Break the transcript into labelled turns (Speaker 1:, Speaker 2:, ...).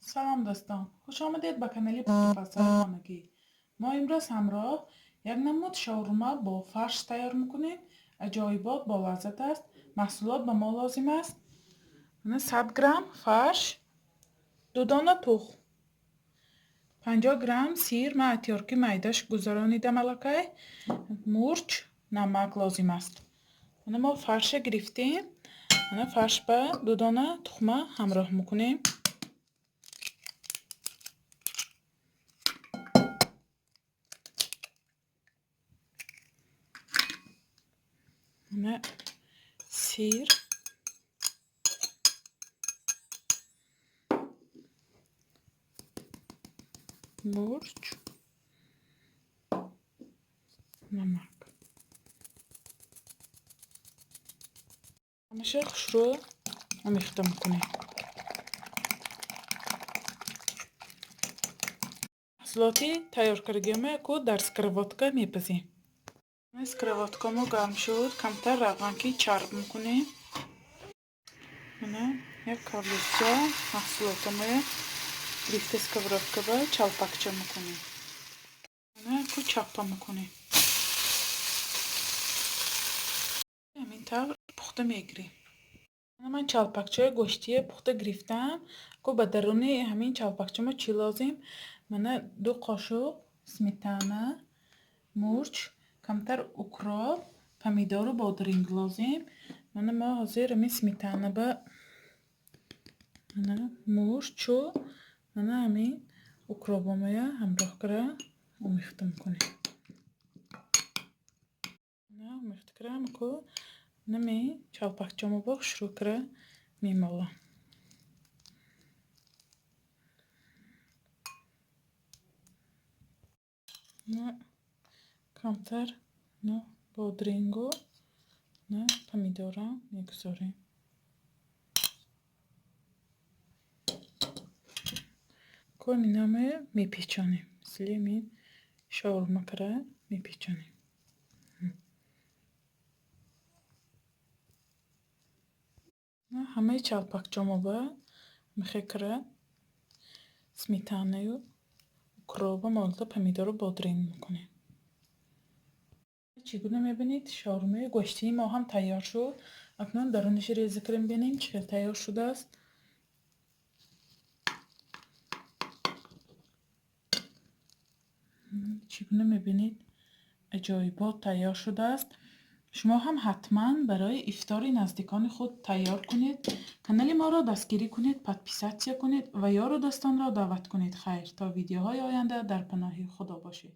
Speaker 1: Салом дӯстон, хуш омадед ба канали Пухтупазҳои хонагӣ. Мо имрӯз ҳамроҳ як намуд шаурма бо фарш тайёр мекунем. Аҷоибот бо лаззат аст. Маҳсулот ба мо лозим аст. 100 грамм фарш, 2 дона тухм, 50 грамм сир, ман атёрки майдаш гузаронидам аллакай, мурч, намак лозим аст. Мо фарша гирифтем. Фарш ба 2 дона тухма ҳамроҳ мекунем. Сир, мурч, намак. Ҳамаша хушрӯ омехта мекунем. Маҳсулоти тайёркардагиро ку дар сковородка мепазем. Сковородкамо гарм шуд, камтар равған ки чарб мекунем. Як кавлуча маҳсулотамо гирифта сковородка ба чалпакча мекунем. Ку чаппа мекунем. Ҳамин тавр пухта мегирем. Ман чалпакчаи гӯштие пухта гирифтам. Ку ба даруни ҳамин чалпакчамо чӣ лозим? Мана 2 қошуқ сметана, мурч, камтар укроп, помидору бодринг лозим. Мана мо ҳозир ҳамин сметана ба мана мурчу мана ҳамин укробомоя ҳамроҳ кара омехта мекунем. Омехта кара ку нами чалпакчамо бо хушрӯ кара мемолам. Камтар бодрингу помидорам мегузорем. Ку ҳаминаме мепечонем. Мисли ҳамин шаурма кара мепечонем. Ҳамаи чалпакчамо ба мехе кара сметанаю укроба молида помидору бодринг мекунем. Чӣ гуна мебинед, шаурмаи гӯштии мо ҳам тайёр шуд. Акнун дарунашро реза кардем, бинем чӣ хел тайёр шудааст. Чӣ гуна мебинед, аҷоибот тайёр шудааст. Шумо ҳам ҳатман барои ифтори наздикони худ тайёр кунед. Канали моро дастгирӣ кунед, подписаться кунед ва ёру дӯстонро даъват кунед. Хайр, то видеоҳои оянда дар паноҳи Худо бошед.